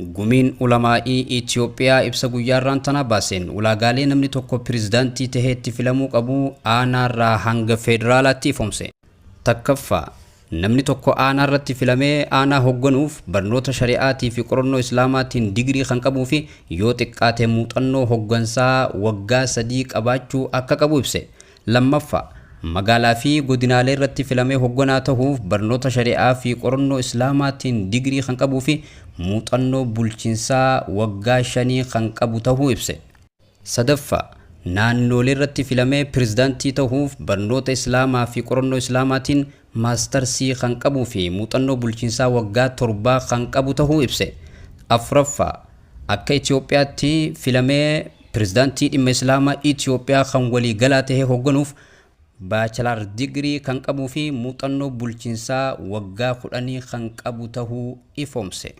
Gumiin Ulamaa'ii Itiyoophiyaa ibsa guyyaa har'aan tanaa baaseen ulaagaalee namni tokko pirezidaantii tahee itti filamuu qabu aanaarraa hanga federaalaatti ifoomse. Takkaffaa, namni tokko aanaarratti filamee aanaa hogganuuf barnoota shari'aatii fi qorannoo Islaamaatiin digirii kan qabuu fi yoo xiqqaate muuxannoo hoggansaa waggaa 3 qabaachuu akka qabu ibse. Lammaffaa, magaalaa fi godinaalee irratti filamee hogganaa tahuuf barnoota shari'aa fi qorannoo Islaamaatiin digirii kan qabuu fi muuxannoo bulchinsaa waggaa shanii kan qabu tahuu ibse. Sadaffaa, naannoolee irratti filamee pirezidaantii tahuuf barnoota Islaamaa fi qorannoo Islaamaatiin maastarsii kan qabuu fi muuxannoo bulchiinsaa waggaa torbaa kan qabu tahuu ibse. Afraffaa, akka Itiyoophiyaatti filamee pirezidaantii dhimma Islaamaa Itiyoophiyaa kan walii galaa tahee hogganuuf Baachalar digirii kan qabuu fi muuxannoo bulchiinsaa waggaa kudhanii kan qabu tahuu ifoomse.